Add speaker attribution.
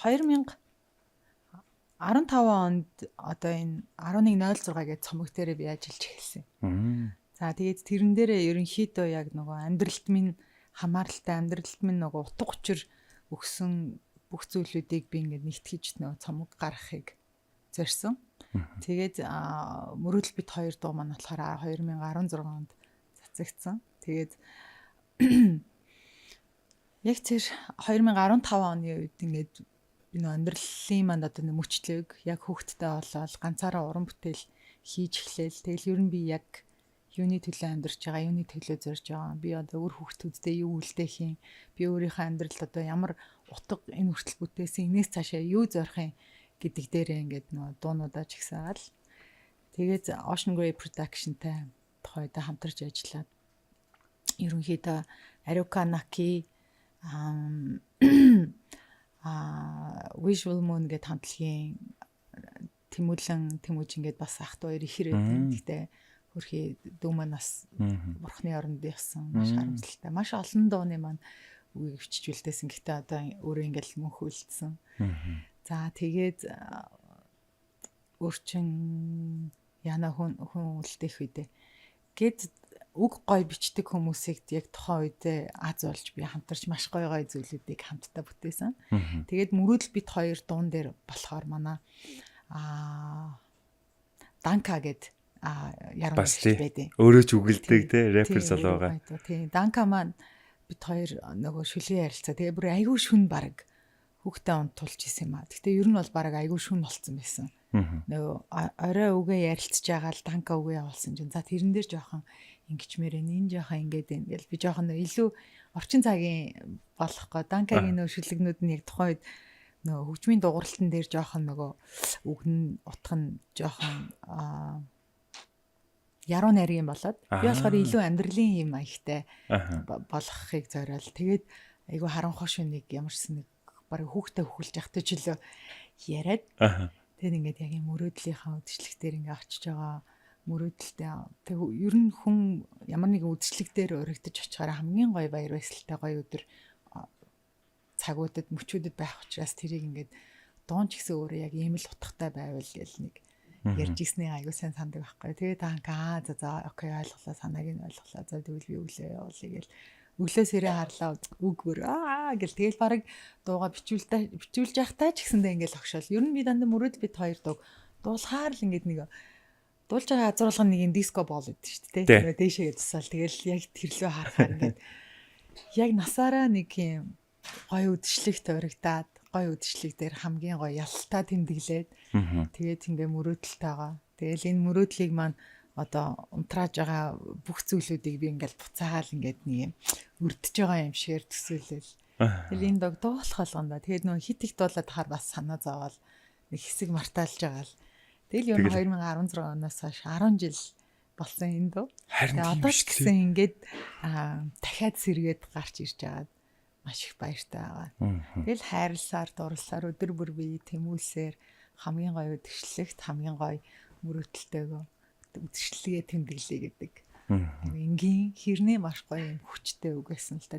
Speaker 1: 2015 онд одоо энэ 1106 гэдэг цомог дээрээ би ажиллаж эхэлсэн. За, тэгээд тэрэн дээрээ ерөнхийдөө яг нөгөө амьдралд минь хамааралтай, амьдралд минь нөгөө утга учир өгсөн бүх зүйлүүдийг би ингээд нэгтгэж нөгөө цомог гаргахыг зорьсон. Тэгээд "Мөрөөдөл бит хоёр" дуу маань болохоор 2016 онд цацагдсан. Тэгээд яг тэр 2015 оны үед ингээд би нөгөө амьдралын манд одоо нэг мөчлөг, яг хүүхэдтэй болоод ганцаараа уран бүтээл хийж эхлээл. Тэгэл ер нь би яг юуны төлөө амьдарч байгаа, юуны төлөө зорж байгаа. Би одоо үр хүүхдүүддээ юу үлдээх юм? Би өөрийнхөө амьдралд одоо ямар утга энэ хүртэл бүтээсэн, энэс цаашаа юу зорих юм гэдэг дээрээ ингээд нөгөө дуунуудаа ч ихсаал. Тэгээд Ocean Grey Production-тай тухайд хамтарч ажиллаад ерөнхийдөө Aruka Naki, Visual Moon гэдэг хамтлагийн Тэмүүлэн, Тэмүүжин гээд бас ах дүү хоёр ихэр байдаг. Гэхдээ хөрхи дүү маань бас бурхны оронд явсан, маш харамсалтай. Маш олон дууны маань үгийг бичиж үлдээсэн. Гэхдээ одоо өөрөө ингээл мөнх үлдсэн. За, тэгээд өөрчин яна хүн хүн үлдээх үедээ гээд үг гой бичдэг хүмүүсийг яг тухайн үедээ аз болж би хамтарч маш гоё гоё зүйлүүдийг хамтдаа бүтээсэн. Тэгээд "Мөрөөдөл бит хоёр" дуун дээр болохоор манай Данка гэд яруу
Speaker 2: Бас
Speaker 1: найрагч байдیں۔
Speaker 2: Өөрөө ч үгэлдэг те, рэпер залуу байгаа.
Speaker 1: Тийм. Данка маань бит хоёр нөгөө шүлгийн ярилцаа. Тэгээ бүр айгүй шүн баг хүүхдээ унтуулж исэн юм а. Гэтэ ер нь бол баг айгүй шүн болцсон байсан. Нөгөө орой үгээ ярилцж байгаа л Данка үгээ явуулсан чинь за, тэрэн дээр жоохон ингэчмээр энэ энэ жоохон ингээд юм гэл би жоохон илүү орчин цагийн болохгүй Данкагийн нөгөө шүлгнүүд нь яг тухайн үед нөгөө хөгжмийн дугуйралтан дээр жоохон нөгөө үг нь утга нь жоохон яруу найргийн болоод би болохоор илүү амьдралын юм маягтай болгохыг зориол. Тэгээд айгу харанхуй шүнийг ямарсан нэг баг хүүхдээ хөхөлж явахтай чөлөө яриад, тэгээд ингээд яг юм мөрөөдлийнхаа үдшилэг дээр ингээд очиж байгаа мөрөөдөлтэй. Тэг ер нь хүн ямар нэгэн үдшилэг дээр урагдаж очихоор хамгийн гоё баяр баясгалтай гоё өдөр цагуудад, мөчүүдэд байх учраас тэрийг ингээд дуун ч гэсэн өөрөө яг ийм л утгатай байвал гэл нэг ярьж ирсний айгуу сайн сандаг байхгүй. Тэгээ та аа за за, okay, ойлголоо, санааг нь ойлголоо. За, тэгвэл би өглөө явуулъя гэл өглөө сэрээ харлаа, үг бүр аа гэл тэгэл баг дууга бичүүлдэ бичүүлж явахтаа ч гэсэндээ ингээл огшоол. Ер нь би дандаа "Мөрөөдөл бит хоёр" дууг дуулахаар л ингээд нэг дуулж байгаа газар болгоно нэг юм disco ball гэдэг шүү дээ. Тэгээ дээшээгээ тусаал тэгэл яг тэрлөө харахаар ингээд яг насаараа нэг юм гоё үдшилэгт урагдаад, гоё үдшилэг дээр хамгийн гоё ялалтаа тэмдэглээд, тэгээд ингээ мөрөөдөлтэйгаа. Тэгэл энэ мөрөөдлийг маань одоо унтрааж байгаа бүх зүйлүүдийг би ингээл буцаагаал ингээд нэг юм өрдөж байгаа юм шигээр төсөөлөл. Тэгэл энэ дог дуулах болгондоо. Тэгээд нөгөө хит их дуулаад хахаар бас санаа зовоол нэг хэсэг мартаалж байгаа л. Тэгэл ер нь 2016 оноос хойш 10 жил болсон энэ дуу.
Speaker 2: Харин
Speaker 1: Тэгээ
Speaker 2: тийм
Speaker 1: одоо ч
Speaker 2: шүү дээ.
Speaker 1: гэсэн ингээд дахиад сэргээд гарч ирж байгаад маш их баяртай байгаа. Тэгэл хайрласаар, дурласаар өдөр бүр бие тэмүүлсээр хамгийн гоё үдшилэгт хамгийн гоё мөрөөдөлтэйгөө үдшилгээ тэмдэглэе гэдэг. Энгийн хэрнээ маш гоё юм хүчтэй үг байсан л та.